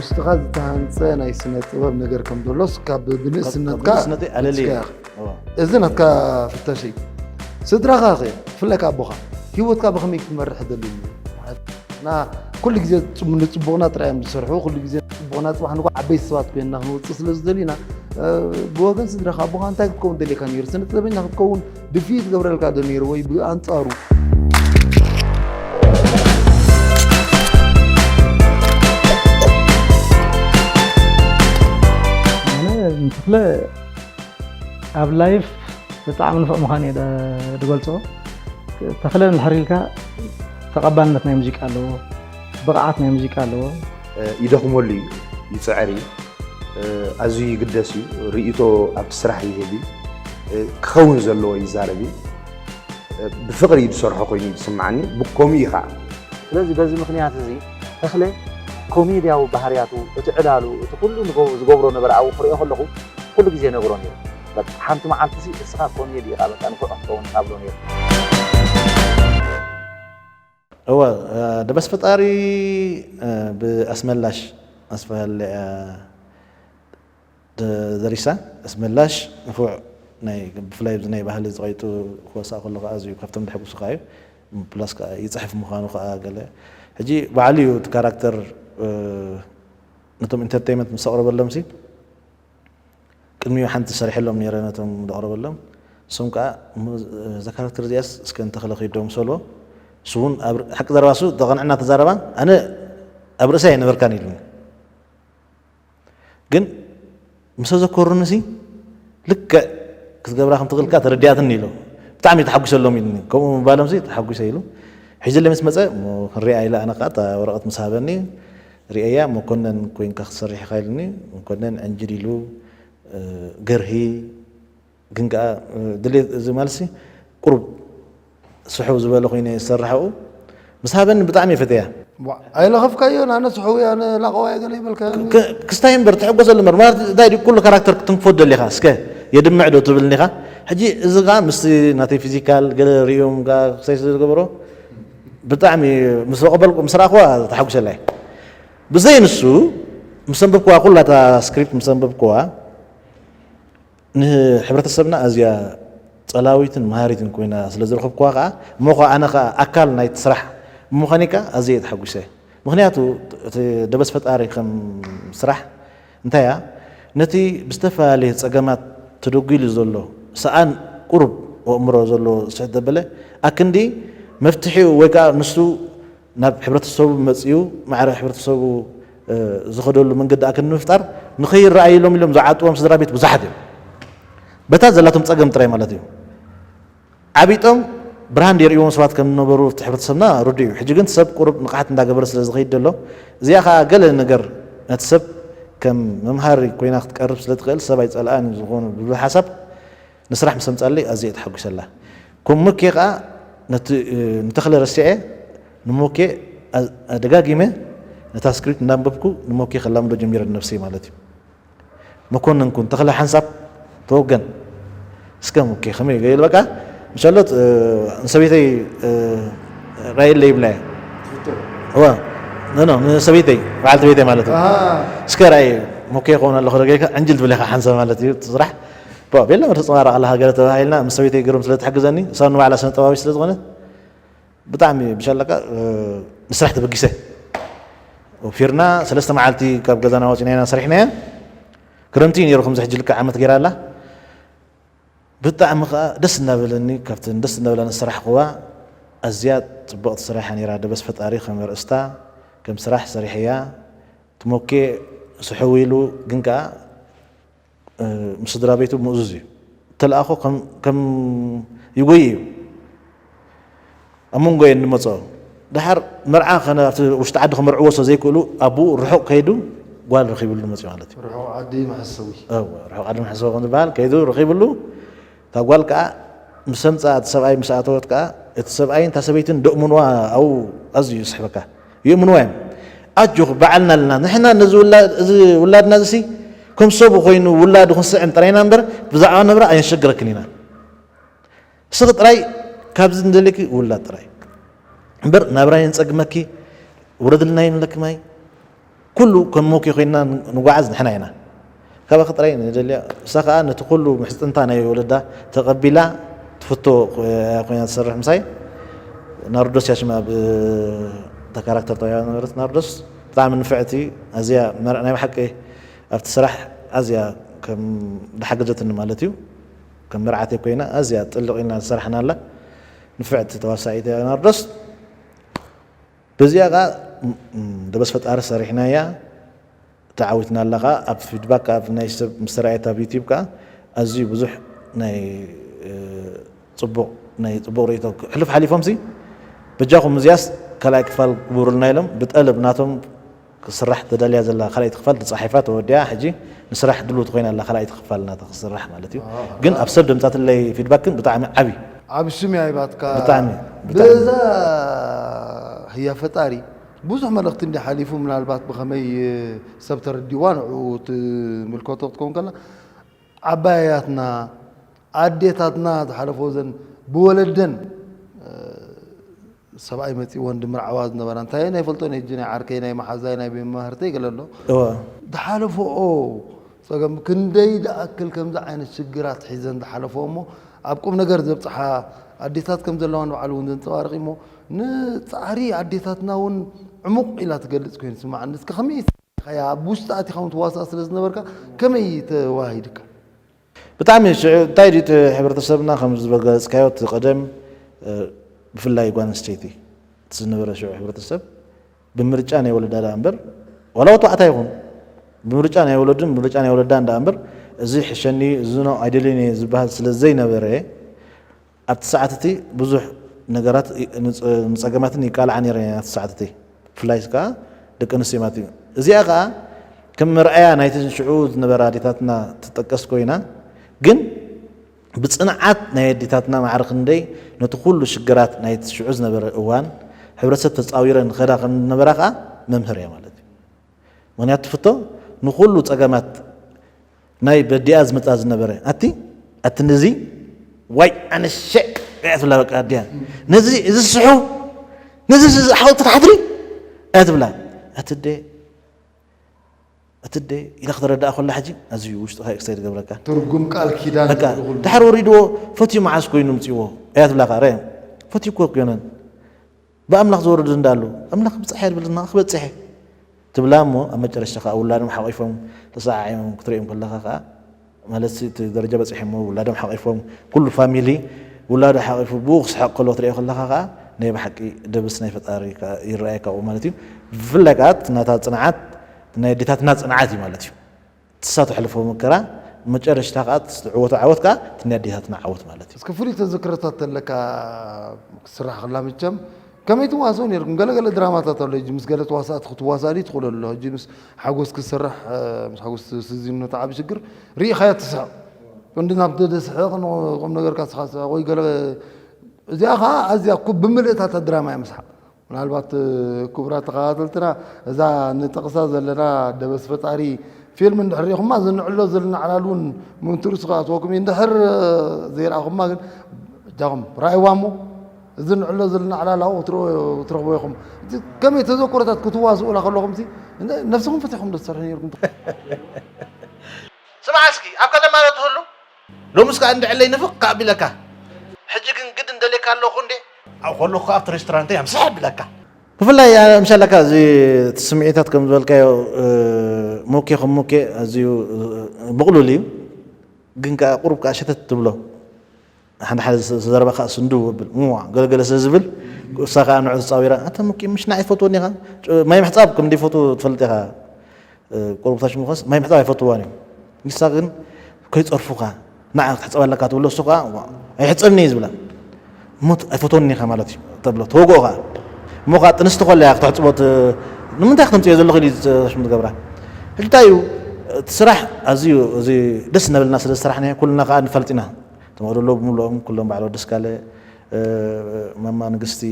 ውሽጥኻ ዝተሃንጸ ናይ ስነ ጥበብ ነገር ከም ዘሎስ ካብ ብንእስነትካ ብንእስነተይ ኣለለየ። ወጺኻ ኢኻ። እዚ ናትካ ፍተሽ እዩ። ስድራኻ ኸ ብፍላይ ካብ ኣቦኻ ህይወትካ ብኸመይ ክትመርሕ ደልዩ? ና ኩሉ ግዜ ንጽቡቕና ጥራይ እዮም ዝሰርሑ። ኩሉ ግዜ ንጽቡቕና ጽባሕ ንግሆ ዓበይቲ ሰባት ኮይንና ክንወጽእ ስለ ዝደሊና ብወገን ስድራኻ ኣቦኻ እንታይ ክትከውን ደልየካ ነይሩ? ስነ ጥበበኛ ክትከውን ድፍኢት ገብረልካ ዶ ነይሩ ወይ ብኣንጻሩ? ኣነ ንተኽለ ኣብ ላይፍ ብጣዕሚ ንፉዕ ምዃን እየ ዝገልጾ። ተኽለ እንድሕር ኢልካ ተቐባልነት ናይ ሙዚቃ ኣለዎ፣ ብቕዓት ናይ ሙዚቃ ኣለዎ። ይደኽመሉ እዩ፣ ይፅዕር እዩ፣ ኣዝዩ ይግደስ እዩ፣ ርእይቶ ኣብቲ ስራሕ ይህብ እዩ፣ ክኸውን ዘለዎ ይዛረብ እዩ። ብፍቕሪ እዩ ዝሰርሖ ኮይኑ እዩ ዝስምዓኒ፣ ብከምኡ እዩ ከዓ። ስለዚ በዚ ምኽንያት እዚ ተኽለ ኮሜድያዊ ባህርያቱ፣ እቲ ዕላሉ፣ እቲ ኩሉ ንገ- ዝገብሮ ነበረ ኣብኡ ክሪኦ ከለኹ ኩሉ ግዜ ነግሮ ነይሩ። በቃ ሓንቲ መዓልቲ ሲ እስኻ ኮሜዲ ኢኻ በቃ ንፉዕ ክትኸውን ኢኻ ብሎ ነይሩ። እወ ደበስ ፈጣሪ ብኣስመላሽ ኣስፋሃለ እያ ደሪሳ። ኣስመላሽ ንፉዕ ናይ ብፍላይ ኣብዚ ናይ ባህሊ ዝቐይጡ ክወሳእ ከሎ ከዓ ኣዝዩ ካብቶም ዘሐጉሱኻ እዩ። ፕላስ ከዓ ይፅሕፍ ምዃኑ ከዓ ገለ ሕጂ ባዕሉ እዩ እቲ ካራክተር ነቶም ኢንተርቴይመንት ምስ ኣቕረበሎም ሲ ቅድሚኡ ሓንቲ ሰሪሐሎም ነይረ ነቶም ዘቕረበሎም። እሶም ከዓ እዛ ካራክተር እዚኣስ እስከ ንተኽለ ከይዶም ሰልዎ እሱ እውን ሓቂ ዘረባ እሱ ተቐንዕና ተዛረባ ኣነ ኣብ ርእሰይ ኣይነበርካን ኢሉኒ። ግን ምስ ኣዘከሩኒ ሲ ልክዕ ክትገብራ ከም ትኽእል ከዓ ተረዲኣትኒ ኢሉ ብጣዕሚ ተሓጒሰሎም ኢሉኒ። ከምኡ ምባሎም ሲ ተሓጒሰ ኢሉ ሒዙለይ ምስ መፀ እሞ ክንሪኣ ኢለ ኣነ ከዓ እታ ወረቐት ምስ ሃበኒ ርእየያ መኮነን ኮይንካ ክትሰርሕ ኢኻ ኢሉኒ። መኮነን ዕንጅል ኢሉ ገርሂ ግን ከዓ ድሌት እዚ ማለት ሲ ቁሩብ ስሕው ዝበለ ኮይነ ዝሰርሓኡ ምስ ሃበኒ ብጣዕሚ እየ ፈተያ። ኣይለኸፍካዮን ኣነ ስሕው እየ ኣነ ላቐዋ እየ ገለ ይበልካ። ክስታይ እምበር ትሕጎሰሉ እምበር ማለት እንታይ ድዩ ኩሉ ካራክተር ክትንክፎ ደሊኻ እስከ የድምዕ ዶ ትብል እንዲኻ። ሕጂ እዚ ከዓ ምስቲ ናተይ ፊዚካል ገለ ሪኦም ከዓ ክስታይ ስለ ዝገበሮ ብጣዕሚ ምስ ተቐበልኩ ምስ ረኣኽዋ ተሓጒሰላ እየ። ብዘይ ንሱ ምስ ኣንበብክዋ ኩላ እታ ስክሪፕት ምስ ኣንበብክዋ ንሕብረተሰብና ኣዝያ ጸላዊትን መሃሪትን ኮይና ስለ ዝረኸብክዋ ከኣ እሞ ከኣ ኣነ ከኣ ኣካል ናይቲ ስራሕ ብምዃነይ ከኣ ኣዝየ እየ ተሓጒሰ። ምኽንያቱ እቲ ደበስ ፈጣሪ ከም ስራሕ እንታይ እያ ነቲ ብዝተፈላለየ ጸገማት ተደጒሉ ዘሎ ሰኣን ቁሩብ ኣእምሮ ዘለዎ ስሕት ዘበለ ኣክንዲ መፍትሒኡ ወይ ከኣ ንሱ ናብ ሕብረተሰቡ መፅኡ ማዕረ ሕብረተሰቡ ዝኸደሉ መንገዲ ኣክንዲ ምፍጣር ንኸይረኣይሎም ኢሎም ዝዓጥዎም ስድራ ቤት ብዙሓት እዮም። በታ ዘላቶም ፀገም ጥራይ ማለት እዩ። ዓቢጦም ብርሃን የርእዎም ሰባት ከም ዝነበሩ እቲ ሕብረተሰብና ርዱእ እዩ። ሕጂ ግን ሰብ ቁሩብ ንቕሓት እንዳገበረ ስለ ዝኸይድ ዘሎ እዚኣ ከዓ ገለ ነገር ነቲ ሰብ ከም መምሃሪ ኮይና ክትቀርብ ስለ ትኽእል ሰብ ኣይፀልኣን እዩ ዝኾኑ ብዝብል ሓሳብ ንስራሕ ምስ ኣምጻለይ ኣዝየ እየ ተሓጒሰላ። ከም ሙኬ ከኣ ነቲ ንተኽለ ረሲዐ ንሙኬ ደጋጊመ ነታ ስክሪፕት እንዳንበብኩ ንሙኬ ከላምዶ ጀሚረ ንነብሰይ ማለት እዩ። መኮንን ኩን ተኽለ ሓንሳብ ተወገን እስከ ሙኬ ከመይ ገይል በቃ ምሸሎት ንሰበይተይ ራይለ ይብላ እየ። እወ ኖ ኖ ንሰበይተይ በዓልቲ ቤተይ ማለት እዩ። እስከ ራእየ ሙኬ ክኸውን ኣለኹ ዶ ገይልካ ዕንጅል ትብል ኢኻ ሓንሳብ ማለት እዩ እቲ ስራሕ። ቤላ መርተ ጽማራ ኣላ ሃገረ ተባሂልና ምስ ሰበይተይ ግርም ስለ ትሕግዘኒ እሳ ንባዕላ ስነ ጥበባዊ ስለ ዝኾነት ብጣዕሚ ብሻለቃ ንስራሕ ተበጊሰ ወፊርና ሰለስተ መዓልቲ ካብ ገዛና ወፂና ኢና ሰሪሕናያ። ክረምቲ እዩ ነይሩ ከምዚ ሕጂ ልክዕ ዓመት ገይራ ኣላ። ብጣዕሚ ከዓ ደስ እናበለኒ ካብተን ደስ እናበላኒ ዝሰራሕኽዋ ኣዝያ ፅብቕቲ ስራሕ እያ ነይራ። ደበስ ፈጣሪ ከም ኣርእስታ ከም ስራሕ ሰሪሐያ። ትሞኬ ስሕው ኢሉ ግን ከዓ ምስ ስድራ ቤቱ ምእዙዝ እዩ። ተልኣኾ ከም ይጎይ እዩ። ኣብ መንጎ እየን ንመፅኦ። ደሓር መርዓ ከነ ኣብቲ ውሽጢ ዓዲ ክመርዕዎ ስለ ዘይክእሉ ኣቦኡ ርሑቕ ከይዱ ጓል ረኺብሉ መፅኡ ማለት እዩ። ርሑቕ ዓዲ መሐሰዊ። እወ፣ ርሑቕ ዓዲ መሐሰዊ ከም ዝበሃል ከይዱ ረኺብሉ። እታ ጓል ከዓ ምስ ኣምፅኣ እቲ ሰብኣይ ምስ ኣተወት ከዓ እቲ ሰብኣይን እታ ሰበይትን ደእምንዋ ኣብኡ ኣዝዩ ይስሕበካ። ይእምንዋ እዮም። ኣጆኹ በዓልና ኣለና ንሕና ነዚ ውላ- እዚ ውላድና እዚ ከም ሰቡ ኮይኑ ውላዱ ክንስዕም ጥራይና እምበር ብዛዕባ ነብራ ኣየንሸግረክን ኢና። ስኺ ጥራይ ካብዚ ንደልየኪ ውላድ ጥራይ እምበር ናብራ የንፀግመኪ ውረድልና ይብለኪ ማይ ኩሉ ከም ሞኬ ኮይና ንጓዓዝ ንሕና ኢና። ካባኺ ጥራይ ንደልያ፣ እሳ ከኣ ነቲ ኩሉ ምሕጽንታ ናይ ወለዳ ተቐቢላ ትፍቶ ኮይና ትሰርሕ ምሳይ። ናርዶስ እያ ሽማ፣ ብ-፣ እታ ካራክተር ተዋሂባ ዝነበረት ናርዶስ ብጣዕሚ ንፍዕቲ፣ ኣዝያ መር-፣ ናይ ብሓቂ ኣብቲ ስራሕ ኣዝያ ከም ዝሓገዘትኒ ማለት እዩ። ከም መርዓተይ ኮይና ኣዝያ ጥልቕ ኢልና ዝሰራሕናላ ንፍዕቲ ተዋሳኢት እያ ናርዶስ። በዚኣ ከኣ፣ ም-፣ ም-፣ ደበስ ፈጣሪ ሰሪሕናያ፣ ተዓዊትና ኣላ ከኣ። ኣብ ፊድባክ ከኣ ናይ ሰብ ምስ ተራእየት ኣብ ዩቲዩብ ከኣ ኣዝዩ ብዙሕ ናይ፣ እ፣ ጽቡቕ፣ ናይ ጽቡቕ ርእይቶ ክሕልፍ ሓሊፎምሲ፣ በጃኹም እዚኣስ ካልኣይ ክፋል ግበሩልና ኢሎም ብጠለብ ናቶም ክስራሕ ተዳልያ ዘላ ካልኣይቲ ክፋል ተጻሒፋ ተወዲኣ፣ ሕጂ ንስራሕ ድልውቲ ኮይና ኣላ ካልኣይቲ ክፋል ናታ ክስራሕ ማለት እዩ። ኣሃ። ግን ኣብ ሰብ ደምጻትለይ ፊድባክ ግን ብጣዕሚ ዓቢ። ዓቢ ስም እያ ሂባትካ። ብጣዕሚ፣ ብጣዕሚ። በዛ ህያ ፈጣሪ ብዙሕ መልእኽቲ እንዲ ሓሊፉ፣ ምናልባት ብኸመይ ሰብ ተረዲዋ ንዕኡ ትምልከቶ ክትከውን ከላ፣ ዓባያትና ኣዴታትና ዝሓለፎ ዘን ብወለደን፣ እ፣ ሰብኣይ መጺእወን ድምርዓዋ ዝነበራ፣ እንታይ ናይ ፈልጦ ናይ ሕጂ ናይ ዓርከይ ናይ መሓዛይ ናይ መማህርተይ ገለ ኣሎ። እወ። ዝሓለፎኦ ጸገም ክንደይ ደኣክል ከምዚ ዓይነት ሽግራት ሒዘን ዝሓለፎ እሞ ኣብ ቁም ነገር ዘብጽሓ ኣዴታት ከም ዘለዋ ንባዕሉ እውን ዘንጸባርቕ እሞ ንጻዕሪ ኣዴታትና እውን ዕሙቕ ኢላ ትገልጽ ኮይኑ ስማዕ። እስከ ከመይ ኢኻ ኣብ ውሽጢ ኣቲኻ እውን ትዋሳእ ስለ ዝነበርካ ከመይ ተዋሂድካ? ብጣዕሚ ሽዑ እንታይ ድዩ እቲ ሕብረተሰብና ከም ዝበገለጽካዮ እቲ ቀደም፣ እ፣ ብፍላይ ጓል ኣንስተይቲ እቲ ዝነበረ ሽዑ ሕብረተሰብ ብምርጫ ናይ ወለዳ ደኣ እምበር ዋላ ወተባዕታይ ይኹን ብምርጫ ናይ ወለዱን ብምርጫ ናይ ወለዳን ደኣ እምበር እዚ ሕሸኒ እዚ ኖ ኣይደልዮን እየ ዝበሃል ስለ ዘይነበረ ኣብቲ ሰዓት እቲ ብዙሕ ነገራት ይ-፣ ንጸ-፣ ንጸገማትን ይቃልዓ ነይረን እየን ኣብቲ ሰዓት እቲ። ብፍላይ ከኣ ደቂ ኣንስትዮ ማለት እዩ። እዚኣ ከኣ ከም መርኣያ ናይቲ ሽዑ ዝነበራ ኣዴታትና ትጠቀስ ኮይና፣ ግን ብጽንዓት ናይ ኣዴታትና ማዕረ ክንደይ ነቲ ኩሉ ሽግራት ናይቲ ሽዑ ዝነበረ እዋን ሕብረተሰብ ተጻዊረን ዝኸዳ ከም ዝነበራ ከኣ መምህር እያ ማለት እዩ። ምኽንያቱ ትፍቶ ንኹሉ ጸገማት ናይ በዲኣ ዝመጻ ዝነበረ ኣቲ ኣቲ ነዚ ዋይ ኣነ ሸቅ እያ ትብላ በቃ ኣዲኣ ነዚ እዚ ስሑ ነዚ እዚ ሓውቲ ክትሓድሪ እያ ትብላ ኣቲ ደ ኣቲ ደ ኢላ ክትረዳኣ ኮላ ሕጂ ኣዝዩ ውሽጥኻ ኤክሳይድ ገብረካ ትርጉም ቃል ኪዳን በቃ ዝብሉ ኩሉ። ድሓር ወሪድዎ ፈትዩ መዓስ ኮይኑ ምጽዎ እያ ትብላካ ረ ፈትዩ እኮ ገነን ብኣምላኽ ዝወርድ እንዳሉ ኣምላኽ ብጽሕ ድብልና ክበጽሕ ትብላ እሞ ኣብ መጨረሽታ ከዓ ውላዶም ሓቂፎም ተሰዓዒሞም ክትሪኦም ከለኻ ከዓ ማለት እቲ ደረጃ በፂሖሞ ውላዶም ሓቂፎም ኩሉ ፋሚሊ ውላዱ ሓቂፉ ብኡ ክስሕቕ ከሎ ትሪኦ ከለኻ ከዓ ናይ ብሓቂ ደብስ ናይ ፈጣሪ ከዓ ይረኣየካ ኣብኡ ማለት እዩ። ብፍላይ ከዓ እቲ ናታ ፅንዓት ናይ ኣዴታትና ፅንዓት እዩ ማለት እዩ። ትሳ ተሕልፎ መከራ መጨረሽታ ከዓ ትዕወቶ ዓወት ከዓ እቲ ናይ ኣዴታትና ዓወት ማለት እዩ። እስከ ፍሉይ ተዘክሮታት ተለካ ክትስራሕ ከላ መቸም ከመይ ትዋስኡ ነርኩም? ገለገለ ድራማታት ኣሎ ሕጂ ምስ ገለ ተዋሳእቲ ክትዋሳእ ድዩ ትኽእሉ ኣሎ ሕጂ ምስ ሓጎስ ክትሰርሕ ምስ ሓጎስ ስዚኑ ነቲ ዓብ ሽግር ርኢኻዮ ትስሕቕ እንዲ ናብ ደስሕቕ ንቁም ነገርካ ስኻ ስሕቕ ወይ ገለ እዚኣ ከዓ ኣዝያ እኮ ብምልእታታ ድራማ እያ ምስሓቕ ምናልባት ክቡራት ተኸታተልትና እዛ ንጠቕሳ ዘለና ደበስ ፈጣሪ ፊልም እንድሕር ሪኢኹማ እዚ ንዕሎ ዘለና ዕላል እውን ምንትርሱ ክኣትወኩም እዩ እንድሕር ዘይረኣኹማ ግን እጃኹም ረኣይዋ እሞ እዚ ንዕሎ ዘለና ዕላል ኣብኡ ክትረኽቦ ኢኹም ከመይ ተዘክሮታት ክትዋስኡላ ከለኹም ነብስኹም ፈቲኹም ዶ ትሰርሑ ነርኩም ስማዕ እስኪ ኣብ ከተማ ዶ ትህሉ ሎምስ ከዓ እንድዕለይ ንፍቕ ከኣቢለካ ሕጂ ግን ግድን ደልየካ ኣለኹ እንዴ ኣብኡ ከለኹ ኣብቲ ሬስቶራንተይ ኣምስሕ ኣቢለካ ብፍላይ ምሻለካ እዚ እቲ ስምዒታት ከም ዝበልካዮ ሞኬ ከም ሞኬ ኣዝዩ ብቕሉል እዩ ግን ከዓ ቁሩብ ከዓ ሸተት ትብሎ ሓንቲ ሓደ ዘረባ ከዓ ስንድው ብል ምዋ ገለገለ ስለ ዝብል እሳ ከዓ ንዑ ተፃዊራ ኣታ ሞኬ ምሽ ንዓይ ትፈትወኒ ኢኻ ማይ ምሕፃብ ከም ዘይፈትዎ ትፈልጥ ኢኻ ቁሩብታሽ ምኾስ ማይ ምሕፃብ ኣይፈትዋን እዮም ንሳ ግን ከይፀርፉኻ ንዓ ክትሕፀበለካ ትብሎ እሱ ከዓ ኣይሕፀብኒ እዩ ዝብላ እሞ ኣይፈትወኒ ኢኻ ማለት እዩ ተብሎ ተወግኦ ከዓ እሞ ከዓ ጥንስቲ ከለያ ክትሕፅቦ ንምንታይ ክተምፅዮ ዘለኹ ኢሉ ሽም ትገብራ እንታይ እዩ እቲ ስራሕ ኣዝዩ እዚ ደስ እናበልና ስለ ዝሰራሕና ኩልና ከዓ ንፈልጥ ኢና ተመቕዶ ኣለዉ ብምልኦም ኩሎም በዓል ወዲ ስካለ ማማ ንግስቲ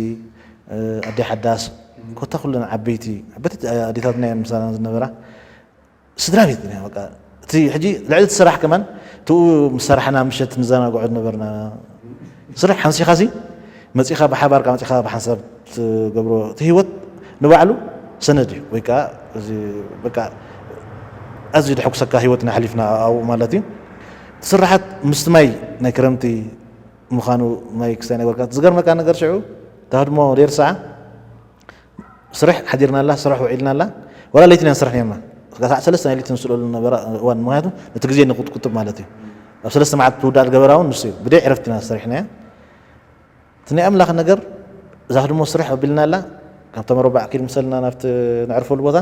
ኣደይ ሓዳስ ኮታ ኩለን ዓበይቲ ዓበይቲ ኣዴታትና እየን ምሳና ዝነበራ ስድራ ቤት ኢና በቃ እቲ ሕጂ ልዕሊ እቲ ስራሕ ከማን ትኡ ምስ ሰራሕና ምሸት ንዘናግዖ ዝነበርና ስራሕ ሓንሲኻሲ መፂኻ ብሓባርካ መፂኻ ብሓንሳብ ትገብሮ እቲ ህይወት ንባዕሉ ሰነድ እዩ ወይ ከዓ እዚ በቃ ኣዝዩ ድሕጉሰካ ህይወት ኢና ሓሊፍና ኣብኡ ማለት እዩ። እቲ ስራሓት ምስቲ ማይ ናይ ክረምቲ ምዃኑ ማይ ክስታይ ነገርካ ዝገርመካ ነገር ሽዑ እታ ህድሞ ደይርሳዓ ስራሕ ሓዲርናላ ስራሕ ውዒልናላ ዋላ ለይቲ ኢና ንሰርሕ ነርና። እስካ ሰዓት ሰለስተ ናይ ለይቲ ንስእለሉ ነበረ እዋን ምክንያቱ ነቲ ግዜ ንቁጥቁጥብ ማለት እዩ። ኣብ ሰለስተ መዓልቲ ትውዳእ ዝገበራ እውን ንሱ እዩ። ብደይ ዕረፍቲ ኢና ሰሪሕናያ። እቲ ናይ ኣምላኽ ነገር እዛ ህድሞ ስራሕ ኣቢልናላ ካብታ መረባዕ ኪድ ምሰልና ናብቲ ነዕርፈሉ ቦታ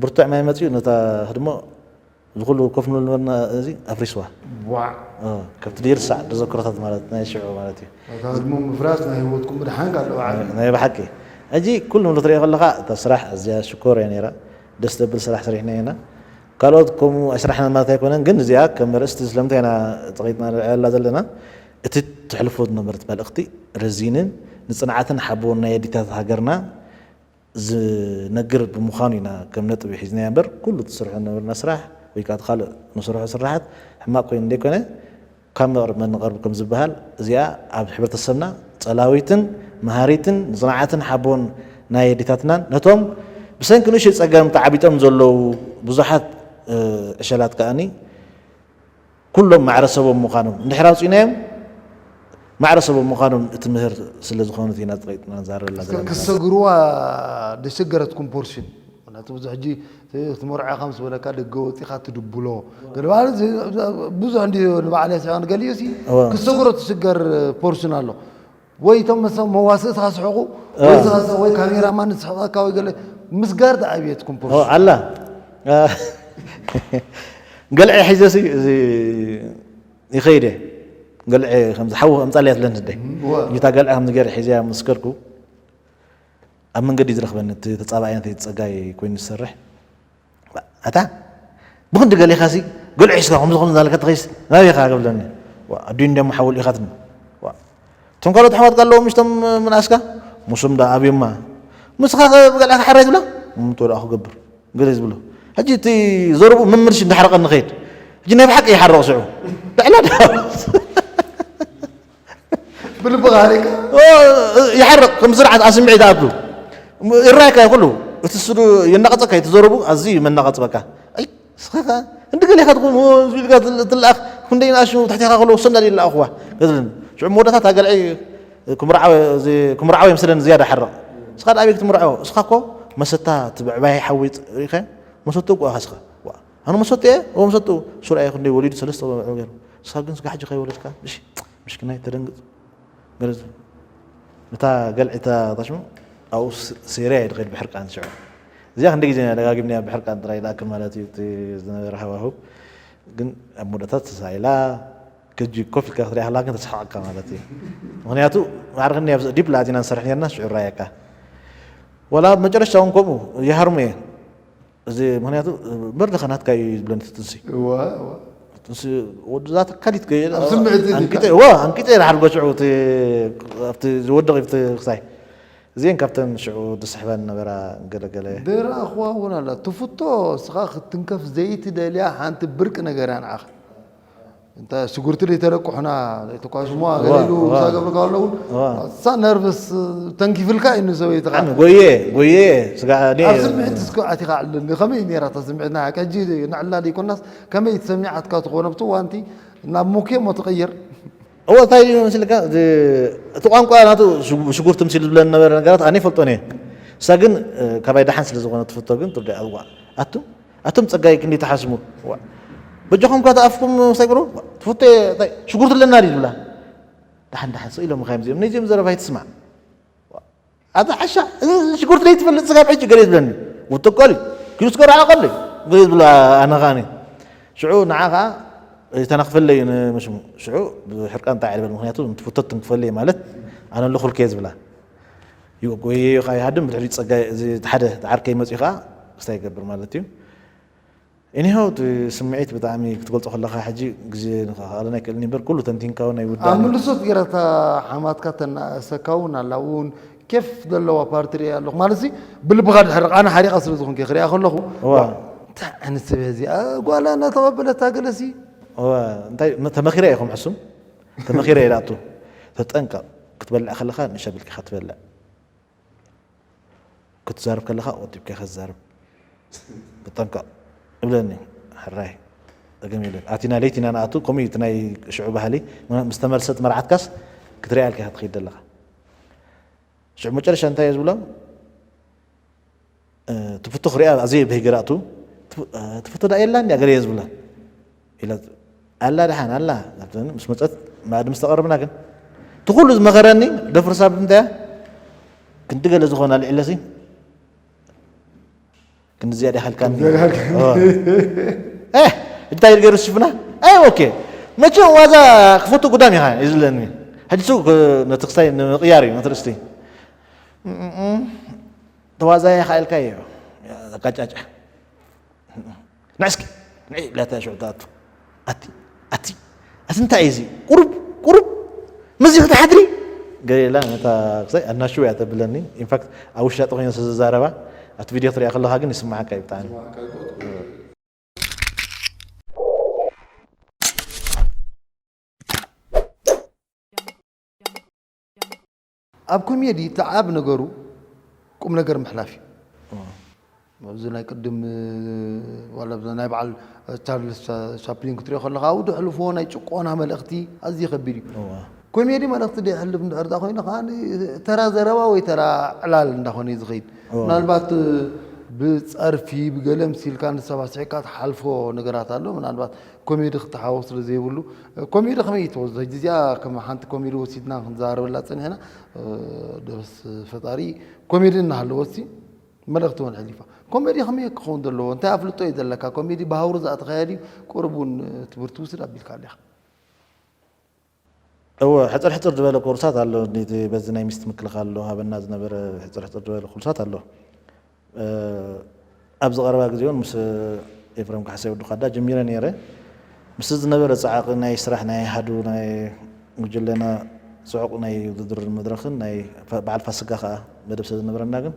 ብርቱዕ ማይ መፅኡ ነታ ህድሞ ዝኩሉ ኮፍ ንብል ነበርና እዚ ኣፍሪስዋ። ዋዕ እ፣ ካብቲ ደይርሳዕ ተዘክሮታት ማለት ናይ ሽዑ ማለት እዩ። እታ ህድሞ ምፍራስ ናይ ህይወትኩም ምድሓን ካልእ ባዕሉ እዩ። ናይ ብሓቂ ሕጂ ኩሉ ንብሎ ትሪኦ ከለካ እታ ስራሕ ኣዝያ ሽኮር እያ ነይራ። ደስ ዘብል ስራሕ ሰሪሕና ኢና። ካልኦት ከምኡ ኣይስራሕናን ማለት ኣይኮነን፣ ግን እዚኣ ከም ኣርእስቲ ስለምንታይ ኢና ፀቒጥና ንሪኣላ ዘለና እቲ ተሕልፎ ዝነበረት መልእኽቲ ረዚንን ንፅንዓትን ሓቦን ናይ ኣዴታት ሃገርና ዝነግር ብምዃኑ ኢና ከም ነጥቢ ሒዝናያ እምበር ኩሉ ትስርሖ ዝነበርና ስራሕ ወይ ከዓ እቲ ካልእ ንስርሖ ስራሓት ሕማቕ ኮይኑ ዘይኮነ ካብ መቕርብ መን ንቐርብ ከም ዝበሃል እዚኣ ኣብ ሕብረተሰብና ጸላዊትን መሃሪትን ንጽንዓትን ሓቦን ናይ ኣዴታትናን ነቶም ብሰንኪ ንእሽተይ ጸገም ተዓቢጦም ዘለዉ ብዙሓት ዕሸላት ከኣኒ ኩሎም ማዕረ ሰቦም ምዃኖም እንድሕር ኣውጺእናዮም ማዕረ ሰቦም ምዃኖም እትምህር ስለ ዝኾነት ኢና ጸቂጥና ንዛረበላ ዘለና። ክሰግርዋ ደሸገረትኩም ፖርሽን ምክንያቱ ብዙሕ ሕጂ እቲ መርዖ ኢኻ ምስ በለካ ደገ ወፂኻ ትድብሎ ገለ ማለት ብዙሕ እንዲ ንባዕል ያስያን ገሊኡ ሲ እዋ። ክሰግሮ ትሽገር ፖርሽን ኣሎ ወይ እቶም መሰ- መዋስእትኻ ስሕቑ ወይ እዋ። ዝኸሰ ወይ ካሜራማን ዝስሕቐካ ወይ ገለ ምስጋር ተዓብየትኩም ኦ ፖርሽን ኣላ ገልዐ ሒዘ ሲ እዚ ይኸይድ እየ ገልዐ ከምዚ ሓዊ ከምፃልያ ትለኒ ደይ እዋ። እታ ገልዐ ከምዚ ገይረ ሒዘያ ምስከርኩ ኣብ መንገዲ ዝረኽበኒ እቲ ተፃባኣይ ነቲ ፀጋይ ኮይኑ ዝሰርሕ ኣታ ብክንዲ ገሊኻሲ ገልዑ ሒዝካ ከምዚ ከምዚ እናበልካ ተኸይስ ናበይ ኢኻ ክብለኒ ኣዱይ እንዲሞ ሓወል ኢኻትኒ እቶም ካልኦት ኣሕዋት ኣለዎም ምስቶም ምንኣስካ ምስም ዳ ኣብዮማ ምስኻ ብገልዕካ ሓራይ ትብላ እምቶ ደኣ ክገብር ገለ ዝብሎ ሕጂ እቲ ዘረቡ ምምርሽ እንዳሓረቐ ንኸይድ ሕጂ ናይ ብሓቂ ይሓረቕ ስዑ ልዕላ ብልብኻ ሃሪካ ይሓርቕ ከም ስርዓት ኣስምዒት ኣቱ ይራይካ ኩሉ እቲ ስዱ የናቐፀካ እዩ ትዘረቡ ኣዝዩ መናቐፅበካ ኣይ ስኻ እንዲ ገሊኻ ትኹን ኢልካ ትለኣኽ ክንደይ ንኣሽሙ ትሕቴኻ ከለዉ ሰንዳድ ይለኣኽዋ ገዝልን ሽዑ መወዳእታ እታ ገልዐይ ክምርዓወ የምስለን ዝያዳ ሓርቕ እስኻ ደኣ ኣበይ ክትምርዓዎ እስኻ እኮ መሰታ እቲ ብዕባይ ሓዊ ርኢኻ መሰቱ እኮ ኢኻ እስኻ ኣነ መሰቱ እየ እዎ መሰቱ ሱር ኣየ ክንደይ ወሊዱ ሰለስተ ቆልዑ ገይሩ እስኻ ግን ስጋ ሕጂ ከይወለድካ እሺ ምሽክናይ ተደንግፅ ገለ ዝብል እታ ገልዒ እታ ታሽሙ ኣብኡ ሴርያ እየ ድኸይድ ብሕርቃን ሽዑ እዚኣ ክንደ ግዜ ኢና ደጋጊምና ብሕርቃን ጥራይ ይኣክል ማለት እዩ እቲ ዝነበረ ሃዋህው ግን ኣብ መወዳእታ ተሳኢላ ከጂ ኮፍ ኢልካ ክትሪኣ ከላ ግን ተስሕቐካ ማለት እዩ ምክንያቱ ማዕርክኒ ኣብ ዲፕ ላእቲና ንሰርሕ ነርና ሽዑ ራየካ ወላ ኣብ መጨረሻ እውን ከምኡ ይሃርሙ እየ እዚ ምክንያቱ መርድኻ ናትካ እዩ ዝብለኒ ትንሲ እዋ እዋ ትንሲ ወድዛ ተካሊት ኣብ ስምዒት እዩ ኣንቂጠ ዋ ኣንቂጠ ይረሓል ጎሽዑ ኣብቲ ዝወደቕ ይብቲ ክሳይ እዚአን ካብተን ሽዑ ዝስሕበን ነበራ ገለገለ ደራእኽዋ እውን ኣላ ትፍቶ እስኻ ክትንከፍ ዘይትደልያ ሓንቲ ብርቂ ነገር እያ ንዓኻ እንተ ሽጉርቲ ዘይተለቅሑና ዘይተኳሽሙዋ ገለ ኢሉ ምሳ ገብርካ ኣለውን እሳ ነርቭስ ተንኪፍልካ እዩ ንሰበይትኻ ኣነ ጎየ ጎየ ስጋ እኔ ኣብ ስምዒት እስከ ኣቲኻ ዕልልኒ ከመይ እዩ ነይራ እታ ስምዒትና ሕጂ ንዕላ ዘይኮናስ ከመይ ተሰሚዓትካ ትኾነ ብቲ ዋንቲ ናብ ሙኬ ሞ ትቕይር እዎ እንታይ እዩ መስልካ እቲ ቋንቋ ናቱ ሽጉርቲ ምሲሉ ዝብለኒ ነበረ ነገራት ኣነ ይፈልጦን እየ እሳ ግን ካባይ ደሓን ስለ ዝኾነ ትፍቶ ግን ትርዳእ እዋ ኣቱም ኣቶም ጸጋይ ክንደይ ተሓስሙ በጃኹም ካ ተኣፍኩም ሳይብሩ ትፍቶ ሽጉርቲ ኣለና ድዩ ዝብላ ደሓን ደሓን ስኢሎም ኻዮም እዚኦም ነዚኦም ዘረባ ኣይትስማዕ ኣታ ሓሻ ሽጉርቲ ለይትፈልጥ ስጋብ ሕጂ ገለ ዝብለኒ ውጥቆል እዩ ኪሉ ስገር ዓቐል እዩ ገለ ዝብሎ ኣነ ኻኒ ሽዑ ንዓ ኸዓ ተነኽፈለይ ንመሽሙ ሽዑ ብሕርቃን እንታይ ዕልበል ምክንያቱ ትፍቶ ትንክፈለይ ማለት ኣነ ኣለኹልከ ዝብላ ይጎየዮ ኸዓ ይሃድም ብድሕሪ ጸጋይ እዚ ሓደ ዓርከይ መፅኡ ኸዓ ክስታይ ይገብር ማለት እዩ እኒሆ እቲ ስምዒት ብጣዕሚ ክትገልፆ ከለካ ሕጂ ግዜ ንክኣለና ኣይክእልን እምበር ኩሉ ተንቲንካ እውን ኣብ ኣይውዳእን እዩ። ምልሶት ገይራ እታ ሓማትካ ተናእሰካ እውን ኣላ እውን ኬፍ ዘለዋ ፓርቲ ሪኣ ኣለኹ ማለት ሲ ብልብኻ ድሕርቕ ኣነ ሓሪቓ ስለ ዝኾንኩ ክሪኣ ከለኹ እዋ። እንታይ ዓይነት ሰብ እያ እዚኣ ጓላ እናተቐበለታ ገለሲ እዋ፣ እንታይ መ- ተመኺረ እየ ከም ሕሱም ተመኺረ እየ ዳኣቱ ተጠንቀቕ ክትበልዕ ከለኻ ንእሽተይ ኣቢልካ ኢኻ ትበልዕ ክትዛረብ ከለኻ ቆጢብካ ኢኻ ትዛረብ ብጠንቀቕ እብለኒ። ሕራይ ጸገም የለን። ኣቲና ለይቲ ኢና ንኣቱ፣ ከምኡ እዩ እቲ ናይ ሽዑ ባህሊ። ምስ ተመልሰት መርዓትካስ ክትሪኣ ኢልካ ኢኻ ትኸይድ ዘለኻ። ሽዑ መጨረሻ እንታይ እየ ዝብሎም? እ፣ ትፍቶ ክሪኣ ኣዝየ በሂገ ኣቱ፣ ትፍ-፣ እ፣ ትፍቶ ደኣ የላን ድያ ገለ እየ ዝብላ። ኢላ፣ ኣላ ደሓን ኣላ። ምስ መጸት መኣዲ ምስ ተቐርብና ግን፣ እቲ ኩሉ ዝመኸረኒ ደፍርሳ ብምንታይ እያ? ክንዲ ገለ ዝኾና ልዕለሲ ክንዲ ዝያዳ ይሃልካኒ። ዝያዳ ይሃልካኒ። ኦ። እ፣ እንታይ ገይሩ ሽፍና? ኣይ፣ ኦኬ። መቸም ዋዛ ክፈቱ ጉዳም ኢኻ እዩ ዝብለኒ። ሕጂ እሱ ክ-፣ ነቲ ክሳይ ንምቕያር እዩ፣ ነቲ ርእስቲ። እም፣ እም፣ እም። ተዋዛያ ኢኻ ኢልካዮ። ተጋጫጫ። ንዒ እስኪ፣ ንዒ ኢላታ ሽዑ ትኣቱ። ኣቲ፣ ኣቲ፣ ኣቲ እንታይ እዩ እዚ? ቁሩብ፣ ቁሩብ፣ ምስዚ ክትሓድሪ? ገለ ኢላ ነታ ክሳይ ኣናሽው እያ ተብለኒ። ኢንፋክት ኣብ ውሽጢ ኮይነ ስለ ዝዛረባ፣ ኣብቲ ቪድዮ ክትሪኣ ከለኻ ግን ይስምዓካ እዩ ብጣዕሚ። ኣብ ኮሜዲ እቲ ዓብ ነገሩ ቁም ነገር ምሕላፍ እዩ። እዎ። ኣብዚ ናይ ቅድም፣ ዋላ ኣብዚ ናይ በዓል ቻርልስ ቻ-፣ ቻፕሊን ክትሪኦ ከለኻ፣ ኣብኡ ዘሕልፍዎ ናይ ጭቆና መልእኽቲ ኣዝዩ ከቢድ እዩ። እዎ። ኮሜዲ መልእኽቲ ደይሕልፍ እንድሕር ዳ ኮይኑ ከኣ ተራ ዘረባ ወይ ተራ ዕላል እንዳኾነ እዩ ዝኸይድ። እዎ። ምናልባት ብጸርፊ፣ ብገለ ምሲልካ ንሰብ ኣስሒቕካ ትሓልፎ ነገራት ኣሎ። ምናልባት ኮሜዲ ክተሓወስ ስለ ዘይብሉ፣ ኮሜዲ ከመይ እዩ ትወስዶ? ሕጂ እዚኣ ከም ሓንቲ ኮሜዲ ወሲድና ክንዛረበላ ጸኒሕና፣ እ፣ ደበስ ፈጣሪ ኮሜዲ እናሃለወ ሲ መልእኽቲ እውን ኣሕሊፋ። ኮሜዲ ከመይ ክኸውን ዘለዎ? እንታይ ኣፍልጦ እዩ ዘለካ? ኮሜዲ ብሃውሪ ዝኣተኻዮ ድዩ? ቁሩብ እውን ትምህርቲ ውስድ ኣቢልካ ኣለኻ። እወ፣ ሕጽር ሕጽር ዝበለ ኮርሳት ኣሎ። ነቲ በዚ ናይ ሚስት ምክልኻል ኣሎ፣ ሃበና ዝነበረ ሕጽር ሕጽር ዝበለ ኮርሳት ኣሎ። እ፣ ኣብዚ ቀረባ ግዜ እውን ምስ ኤፍሬም ካሕሳይ ወዲ ኻዳ ጀሚረ ነይረ። ምስቲ ዝነበረ ጻዕቂ ናይ ስራሕ ናይ ኣሃዱ ናይ ጉጅለና ጽዑቕ ናይ ውድድር መድረኽን ናይ ፋ-፣ በዓል ፋስጋ ከኣ መደብ ስለ ዝነበረና ግን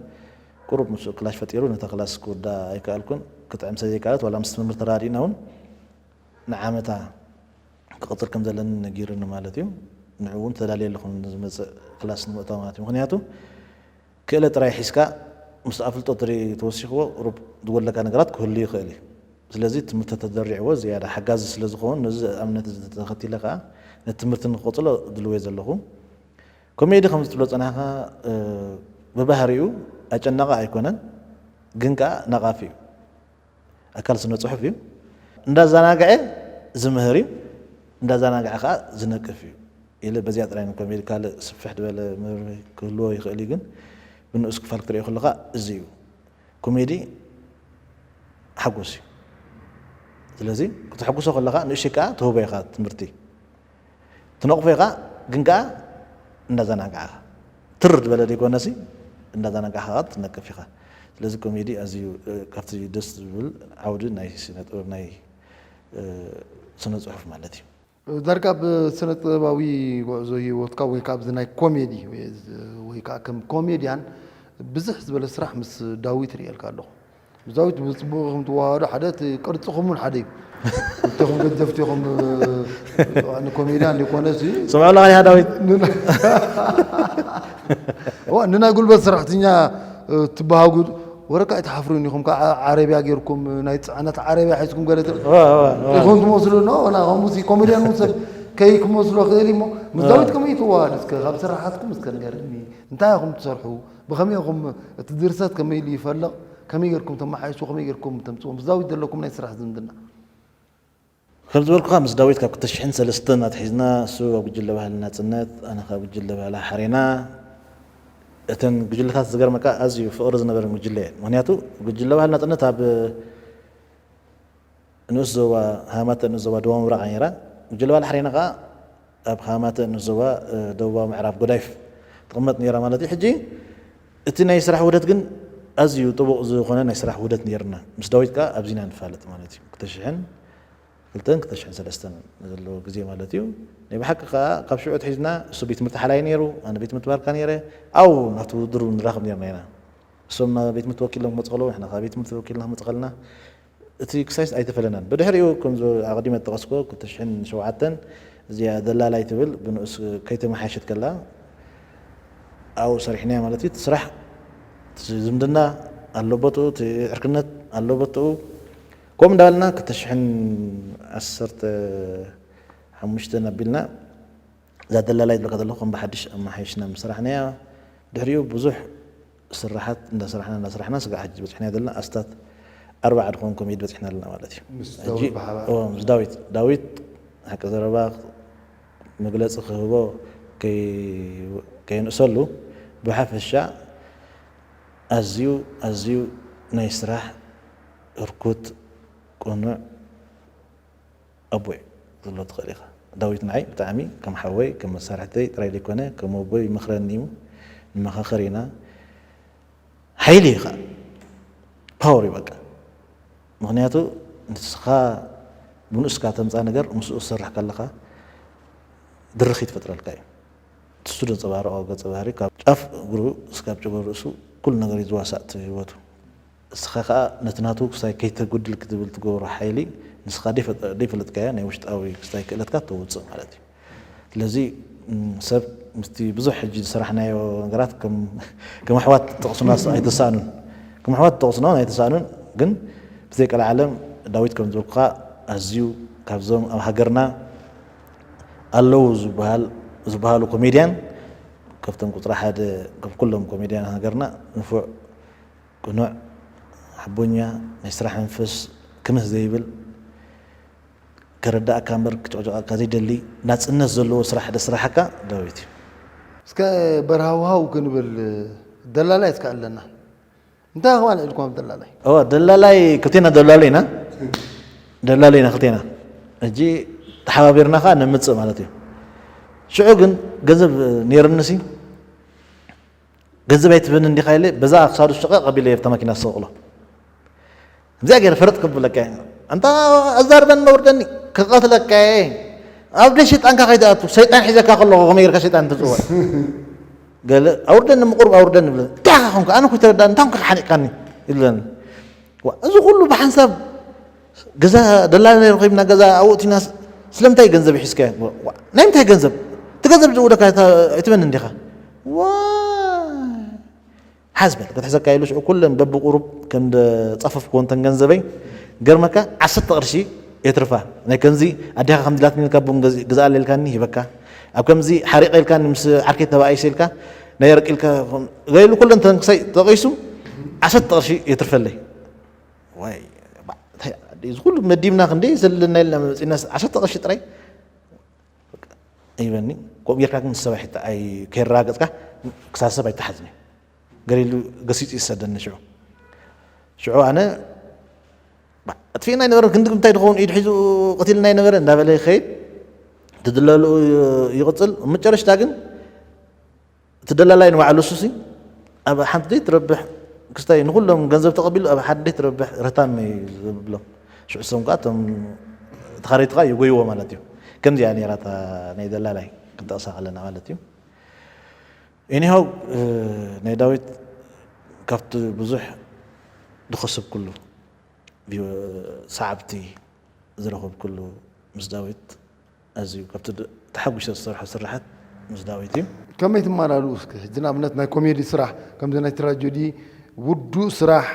ቁሩብ ምስኡ ክላሽ ፈጢሩ ነታ ክላስ ክውዳ ኣይከኣልኩን። ክጥዕም ስለ ዘይከኣለት ዋላ ምስ ትምህርቲ ተራዲእና እውን ንዓመታ ክቕጽል ከም ዘለኒ ነጊሩኒ ማለት እዩ። ንዕኡ እውን ተዳልየ ኣለኹ ንዝመጽእ ክላስ ንምእታው ማለት እዩ። ምኽንያቱ ክእለት ጥራይ ሒዝካ ምስ ኣፍልጦ ትሪ-፣ ተወሲኽዎ ቁሩብ ዝጎድለካ ነገራት ክህሉ ይኽእል እዩ። ስለዚ ትምህርቲ ተደሪዕዎ ዝያዳ ሓጋዚ ስለ ዝኸውን ነዚ ኣብነት እዚ ተኸቲለ ከኣ ነቲ ትምህርቲ ንክቕጽሎ ድልው እየ ዘለኹ። ኮሜዲ ከም ዝትብሎ ጸናሕካ፣ እ፣ ብባህሪኡ ኣጨናቒ ኣይኮነን፣ ግን ከኣ ነቓፊ እዩ። ኣካል ስነ ጽሑፍ እዩ። እንዳዘናግዐ ዝምህር እዩ፣ እንዳዘናግዐ ከኣ ዝነቅፍ እዩ። ኢለ በዚኣ ጥራይ ንኮሜዲ ካልእ ስፍሕ ዝበለ መብርሂ ክህልዎ ይኽእል እዩ፣ ግን ብንኡስ ክፋል ክትሪኦ ከለኻ እዚ እዩ። ኮሜዲ ሓጎስ እዩ። ስለዚ ክተሐጉሶ ከለኻ ንእሽተይ ከኣ ትህቦ ኢኻ ትምህርቲ። ትነቕፎ ኢኻ፣ ግን ከኣ እንዳዘናጋዕኻ። ትር ዝበለ ዘይኮነሲ፣ እንዳዘናጋዕኻ ከኣ ትነቅፍ ኢኻ። ስለዚ ኮሜዲ ኣዝዩ፣ እ፣ ካብቲ ደስ ዝብል ዓውዲ ናይ ስነ ጥበብ፣ ናይ፣ እ፣ ስነ ጽሑፍ ማለት እዩ። ዳርጋ ኣብ ስነ ጥበባዊ ጉዕዞ ህይወትካ ወይ ከኣ ኣብዚ ናይ ኮሜዲ ወይ፣ ወይ ከኣ ከም ኮሜድያን ብዝሕ ዝበለ ስራሕ ምስ ዳዊት ርእየልካ ኣለኹ። ምስ ዳዊት ብጽቡቕ ኢኹም ትወሃሃዱ፣ ሓደ እቲ ቅርጽኹም እውን ሓደ እዩ። ክልቴኹም ገጀፍቲ ኢኹም፣ እ፣ ንኮሜድያን ዘይኮነሲ ስምዑ ኣለኻ ዲኻ ዳዊት? ን-፣ እዋ፣ ንናይ ጉልበት ሰራሕተኛ፣ እ፣ ትበሃጉ፣ ወረካ ኣይትሓፍሩን ኢኹም፣ ከዓ ዓረብያ ጌርኩም፣ ናይ ጽዕነት ዓረብያ ሒዝኩም ገለ ትብል እዋ፣ እዋ፣ እዋ። ኢኹም ትመስሉ፣ ኖ፣ ና፣ ከምኡ ሲ ኮሜድያን እውን ሰብ ከይክመስሎ ክእል እሞ፣ ምስ እዋ። ዳዊት ከመይ ትወሃሃዱ? እስከ ካብ ስራሓትኩም እስከ ንገርኒ። እንታይ ኢኹም ትሰርሑ? ብኸመይ ኢኹም እቲ ድርሰት ከመይ ኢሉ ይፈልቕ? ከመይ ጌርኩም ተመሓይሹ? ከመይ ጌርኩም ተምጽኡ? ምስ ዳዊት ዘለኩም ናይ ስራሕ ዝምድና? ከም ዝበልኩኻ፣ ምስ ዳዊት ካብ ክልተ ሽሕን ሰለስተን ኣትሒዝና፣ እሱ ኣብ ጉጅለ ባህሊ ናጽነት፣ ኣነ ካብ ጉጅለ ባህሊ ሓሬና፣ እተን ጉጅለታት ዝገርመካ ኣዝዩ ፍቕሪ ዝነበረን ጉጅለ እየን። ምኽንያቱ ጉጅለ ባህሊ ናጽነት ኣብ ንኡስ ዞባ፣ ሃማተ ንኡስ ዞባ ደቡብ ምብራቕ እያ ነይራ። ጉጅለ ባህሊ ሓሬና ከኣ ኣብ ሃማተ ንኡስ ዞባ፣ እ፣ ደቡባዊ ምዕራብ ጎዳይፍ ትቕመጥ ነይራ ማለት እዩ። ሕጂ እቲ ናይ ስራሕ ውህደት ግን ኣዝዩ ጥቡቕ ዝኾነ ናይ ስራሕ ውህደት ነይርና። ምስ ዳዊት ከኣ ኣብዚና ንፋለጥ ማለት እዩ። ክልተ ሽሕን ክልተን ክልተ ሽሕን ሰለስተን ዘሎ ግዜ ማለት እዩ። ናይ ብሓቂ ከኣ ካብ ሽዑ ኣትሒዝና እሱ ቤት ትምህርቲ ሓላይ ነይሩ፣ ኣነ ቤት ትምህርቲ ባርካ ነይረ። ኣብኡ ናብቲ ውድድር ንራኸብ ነይርና ኢና። እሶም ናብ ቤት ትምህርቲ ወኪሎም ክመጹ ከለዉ፣ ንሕና ካብ ቤት ትምህርቲ ወኪልና ክመጹ ከለና፣ እቲ ክሳይስ ኣይተፈለናን። ብድሕሪኡ፣ ከም ዝ-፣ ኣቐዲመ ዝጠቐስኩዎ፣ ክልተ ሽሕን ሸውዓተን እዚኣ ደላላይ ትብል ብንኡስ ከይተመሓየሸት ከላ፣ ኣብኡ ሰሪሕናዮ ማለት እዩ። እቲ ስራሕ፣ እቲ ዝምድና ኣሎ ቦትኡ፣ እቲ ዕርክነት ኣሎ ቦትኡ። ከምኡ እንዳበልና ክልተ ሽሕን ዓሰርተ ሓሙሽተን ኣቢልና እዛ ደላላይ ዝብለካ ዘለኹ ከም ብሓድሽ ኣመሓይሽና ምስ ሰራሕናያ፣ ድሕሪኡ ብዙሕ ስራሓት እንዳሰራሕና እንዳሰራሕና ስጋዕ ሕጂ በፂሕና ዘለና ኣስታት ኣርባዓ ድኾን ኮሚት በፂሕና ኣለና ማለት እዩ። ምስ ሕጂ ዳዊት ብሓባር? እዎ፣ ምስ ዳዊት ዳዊት ሓቂ ዘረባ መግለፂ ክህቦ ከይ- ከየንእሰሉ ብሓፈሻ ኣዝዩ ኣዝዩ ናይ ስራሕ ህርኩት ቅኑዕ ኣቦይ ዘሎ ትኽእል ኢኻ። ዳዊት ንዓይ ብጣዕሚ ከም ሓወይ ከም መሳርሕተይ ጥራይ ዘይኮነ ከም ኣቦይ ይመኽረኒ እዩ። ንመኻኸር ኢና። ሓይሊ እዩ ኸዓ ፓወር እዩ በቃ። ምኽንያቱ ንስኻ ብንኡስካ ተምፃ ነገር ምስኡ ዝሰርሕ ከለኻ ድርኺት ይፈጥረልካ እዩ። እሱ ዘንፀባረቐ ገፀ ባህሪ ካብ ጫፍ እግሩ እስካብ ጨጎል ርእሱ ኩሉ ነገር እዩ ዝዋሳእ እቲ ህይወቱ። እስኻ ከዓ ነቲ ናቱ ክስታይ ከይተጉድል ክትብል ትገብሮ ሓይሊ ንስኻ ደይፈለጥካዮ ናይ ውሽጣዊ ክስታይ ክእለትካ ተውፅእ ማለት እዩ። ስለዚ ሰብ ምስቲ ብዙሕ ሕጂ ዝሰራሕናዮ ነገራት ከም ኣሕዋት ጠቕሱና ኣይተሳእኑን፣ ከም ኣሕዋት ጠቕሱና ኣይተሳእኑን። ግን ብዘይቀልዓለም ዳዊት ከም ዝበልኩኻ ኣዝዩ ካብዞም ኣብ ሃገርና ኣለዉ ዝበሃል ዝበሃሉ ኮሜድያን ካብቶም ቁፅሪ ሓደ ካብ ኩሎም ኮሜድያን ሃገርና ንፉዕ ቅኑዕ ሓቦኛ ናይ ስራሕ መንፈስ ክምህ ዘይብል ከረዳእካ እምበር ክጭቕጭቐካ ዘይደሊ ናፅነት ዘለዎ ስራሕ ደስራሓካ ዳዊት እዩ። እስከ በርሃውሃው ክንብል ደላላይ እስከ ኣለና እንታይ ኣኽባል ዕልኩም ኣብ ደላላይ እዋ ደላላይ ክልቴና ደላሎ ኢና ደላሎ ኢና ክልቴና ሕጂ ተሓባቢርና ከዓ ነምፅእ ማለት እዩ። ሽዑ ግን ገንዘብ ነይርንሲ ገንዘብ ኣይትህበኒ እንዲኻ ኢለ በዛ ክሳዱ ሽቐቕ ኣቢለ ኣብታ ማኪና ዝሰቕሎ እዚኣ ገይረ ፈረጥ ክብለካ እየ። ኣንታ ኣዛርበኒ መውርደኒ ክቐትለካ እየ። ኣብ ደይ ሰይጣንካ ከይትኣቱ ሰይጣን ሒዘካ ከለኹ ከመይ ጌርካ ሰይጣን ትፅውዕ ገለ ኣውርደኒ ምቁርብ ኣውርደኒ ብለ እንታይ ኢኻ ኮንካ ኣነ ኮይ ተረዳእኒ እንታይ ኮንካ ሓኒቕካኒ ይብለኒ። ዋ፣ እዚ ኩሉ ብሓንሳብ ገዛ ደላላ ረኺብና ገዛ ኣብኡ እቲና ስለምንታይ ገንዘብ ይሒዝካ ናይ ምንታይ ገንዘብ እቲ ገንዘብ ዝውደካ ኣይትበኒ እንዲኻ ሓዝ በል ክትሕዘካ ኢሉ ሽዑ ኩለን በብቁሩብ ከም ጸፈፍኩ ወንተን ገንዘበይ ገርመካ ዓሰርተ ቅርሺ የትርፋ ናይ ከምዚ ኣዴኻ ከምዚ ላትኒ ኢልካ ቡን ግዝኣለ ኢልካኒ ሂበካ ኣብ ከምዚ ሓሪቐ ኢልካኒ ምስ ዓርከይ ተባኢሰ ኢልካ ናይ ኣረቂ ኢልካ ገይሉ ኩለን ተንክሳይ ጠቒሱ ዓሰርተ ቅርሺ የትርፈለይ ዋይ እዚ ኩሉ መዲብና ክንደይ ዘለና ኢልና መፂና ዓሰርተ ቅርሺ ጥራይ ይበኒ ከምኡ ጌርካ ግን ሰብ ኣይከይረጋገፅካ ክሳብ ሰብ ኣይተሓዝን እዩ ገሊሉ ገሲፁ ይሰደኒ ሽዑ ሽዑ ኣነ ኣጥፊእና ኣይነበረን ክንዲ እንታይ ድኸውን ኢድ ሒዙ ቀቲልና ኣይነበረ እንዳበለ ይኸይድ ትድለሉ ይቕፅል መጨረሽታ ግን እቲ ደላላይ ንባዕሉ እሱሲ ኣብ ሓንቲ ዘይትረብሕ ክስታይ ንኩሎም ገንዘብ ተቐቢሉ ኣብ ሓደ ዘይትረብሕ ረታም እዩ ዝብሎም ሽዑ እሶም ከዓ እቶም ተኻረይቲ ከዓ ይጎይዎ ማለት እዩ ከምዚኣ ነይራ እታ ናይ ደላላይ ክንጠቕሳ ከለና ማለት እዩ anyhow ናይ ዳዊት ካብቲ ብዙሕ ዝኸሰብኩሉ ሰዓብቲ ዝረኸብኩሉ ምስ ዳዊት ኣዝዩ ካብቲ ተሓጒሰ ዝሰርሖ ስራሓት ምስ ዳዊት እዩ። ከመይ ትመላልኡ እስከ ሕጂ ንኣብነት ናይ ኮሜዲ ስራሕ ከምዚ ናይ ትራጀዲ ውዱእ ስራሕ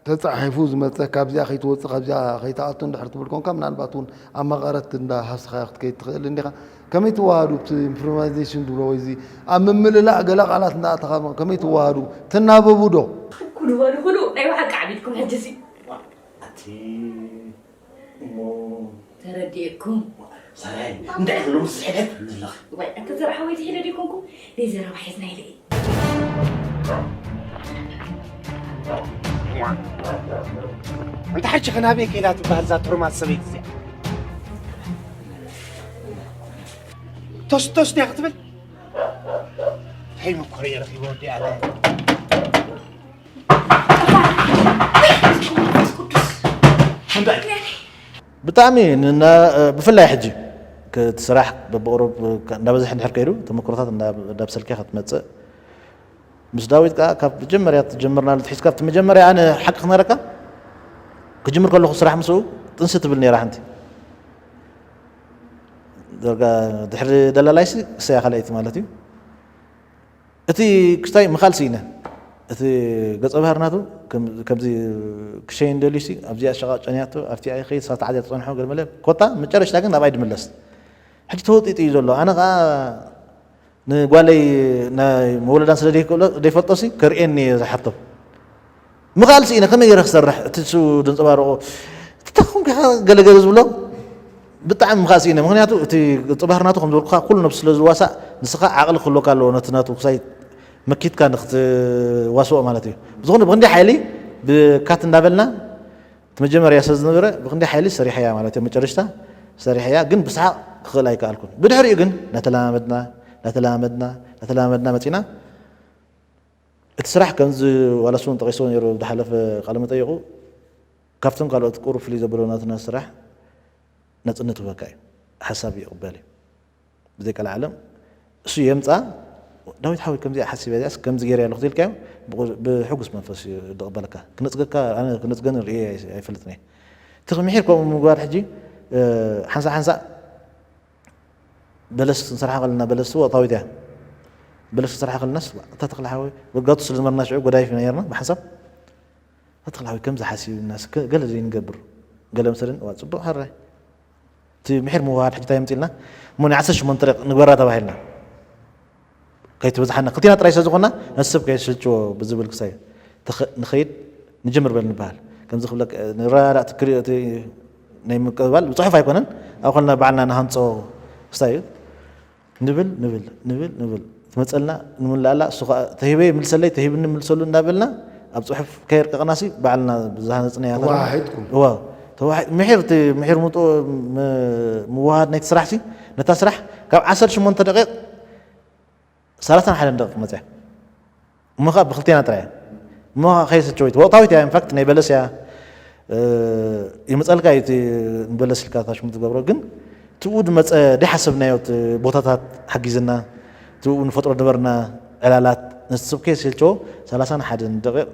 ተፃሒፉ ዝመፀ ካብዚኣ ከይትወፅእ ካብዚኣ ከይትኣቱ እንድሕር ትብል ኮንካ ምናልባት እውን ኣብ መቐረት እንዳ ሃስኻዮ ክትከይድ ትኽእል እንዲኻ ከመይ ትወሃዱ እቲ ኢምፕሮቫይዜሽን ዝብሎ ወይ እዚ ኣብ ምምልላእ ገለ ቃላት እንዳኣተኻ ከመይ ትወሃዱ ትናበቡ ዶ? ኩሉ በሉ ኩሉ ናይ ብሓቂ ዓቢድኩም ሕጂ ሲ ኣቲ እሞ ተረዲኤኩም ሰራይ እንታይ ኢሉ ምስ ዝሕደት ዘለኺ ዋይ ኣተ ዘርሓ ወይ ትሒደ ዲኮንኩ ደይ ዘረባ ሒዝና ኢለ እንተ ሓጂ ኸናበይ ከይዳ ትበሃል እዛ ትሩማት ሰበይቲ እዚኣ ቶስቶስ ድያ ክትብል እንታይ መኮረ እየ ረኺበ ወዲ ኣለ ብጣዕሚ ብፍላይ ሕጂ እቲ ስራሕ በብቁሩብ እንዳበዝሐ እንድሕር ከይዱ ተመክሮታት እንዳብሰልኪ ክትመፅእ ምስ ዳዊት ከዓ ካብ መጀመርያ ትጀምርናሉ ትሒዝካ ኣብቲ መጀመርያ ኣነ ሓቂ ክነረካ ክጅምር ከለኹ ስራሕ ምስኡ ጥንሲ ትብል ነይራ ሓንቲ ድሕሪ ደላላይሲ እሰያ ካልኣይቲ ማለት እዩ እቲ ክስታይ ምኻል ስኢነ እቲ ገፀ ባህር ናቱ ከምዚ ክሸይን ደልዩሲ ኣብዚኣ ሸቓቕ ጨንያቶ ኣብቲኣ ይኸይድ ሳተዓት እያ ትጸንሖ ገለ መለ ኮታ መጨረሽታ ግን ናብኣይ ድምለስ ሕጂ ተወጢጡ እዩ ዘሎ ኣነ ኸዓ ንጓለይ ናይ መወለዳን ስለ ዘይፈልጦሲ ከርእየኒ እየ ዝሓቶ ምኻል ስኢነ ከመይ ገይረ ክሰርሕ እቲ ሱ ድንፀባረቆ ተተኹም ገለገለ ዝብሎ ብጣዕሚ ምኻል ስኢነ ምክንያቱ እቲ ቅርፂ ባህርናቱ ከም ዝበልኩካ ኩሉ ነብሱ ስለ ዝዋሳእ ንስኻ ዓቕሊ ክህልወካ ኣለዎ ነቲ ናቱ ክሳይ መኪትካ ንክትዋስኦ ማለት እዩ። ብዝኾነ ብክንደይ ሓይሊ ብካት እንዳበልና እቲ መጀመርያ ስለ ዝነበረ ብክንደይ ሓይሊ ሰሪሐያ ማለት እዩ። መጨረሽታ ሰሪሐያ ግን ብስሓቕ ክኽእል ኣይከኣልኩን። ብድሕሪኡ ግን ናተለማመድና ናተለማመድና ናተለማመድና መፂና እቲ ስራሕ ከምዚ ዋላ ስውን ጠቂስዎ ነይሩ ዝሓለፈ ቃለ መጠይቁ ካብቶም ካልኦት ቁሩብ ፍልይ ዘበሎ ናትና ስራሕ ነፅነት ይህበካ እዩ። ሓሳብ ይቕበል እዩ። ብዘይ ቀልዓለም እሱ የምፃ ዳዊት ሓወይ ከምዚኣ ሓሲበ እዚኣስ ከምዚ ገይረ ኣለኹ ኢልካዮ ብሕጉስ መንፈስ እዩ ዝቕበለካ ክነፅገካ ኣነ ክነፅገን ርእየ ኣይፈልጥን እየ እቲ ምሒር ከምኡ ምግባር ሕጂ ሓንሳእ ሓንሳእ በለስ ክንሰርሓ ከለና በለስ ወቕታዊት እያ በለስ ክንሰርሓ ከለናስ እታ ተኽለ ሓወይ ወጋቱ ስለ ዝመርና ሽዑ ጎዳይፍ ኢና ነርና ብሓንሳብ ተኽላዊ ከምዚ ሓሲብና ገለ ዘይንገብር ገለ መሰለን እዋ ፅቡቅ ሕራይ እቲ ምሒር ምውሃድ ሕጂ እንታይ የምፅልና እሞ ናይ ዓሰርተ ሸሞንተ ደቂቕ ንግበራ ተባሂልና ከይትበዝሓና ክልቲና ጥራይ ስለ ዝኾንና ነቲ ሰብ ከየሰልችዎ ብዝብል ክሳይ ንኸይድ ንጀምር በል ንበሃል ከምዚ ክብለክ ንረዳዳእ እቲ ክሪኦ እቲ ናይ ምቅብባል ብፅሑፍ ኣይኮነን ኣብ ከልና ባዕልና ንሃንፆ ክስታይ እዩ ንብል ንብል ንብል ንብል ትመፀልና ንምልኣላ እሱ ከዓ ተሂበ ይምልሰለይ ተሂብኒ ምልሰሉ እንዳበልና ኣብ ፅሑፍ ከየርቀቕናሲ ባዕልና ዝሃነፅናያ ተዋሓሒጥኩም እዋ ተዋሒ- ምሒር እቲ ምሒር ምውጥኡ ም- ምውሃድ ናይቲ ስራሕ ሲ ነታ ስራሕ ካብ ዓሰርተ ሸሞንተ ደቂቕ ሰላሳን ሓደን ደቂቕ መፅያ እሞ ከዓ ብክልቴና ጥራይ እሞ ከዓ ከይሰቸወይቲ ወቅታዊት እያ ኢንፋክት ናይ በለስ እያ ይመፀልካ እዩ እቲ ንበለስ ኢልካ ታሽሙ ትገብሮ ግን ትኡ ድመፀ ደይሓሰብናዮ እቲ ቦታታት ሓጊዝና ትኡ ንፈጥሮ ነበርና ዕላላት ነቲ ሰብ ከይሰልቸዎ ሰላሳን ሓደን ደቂቕ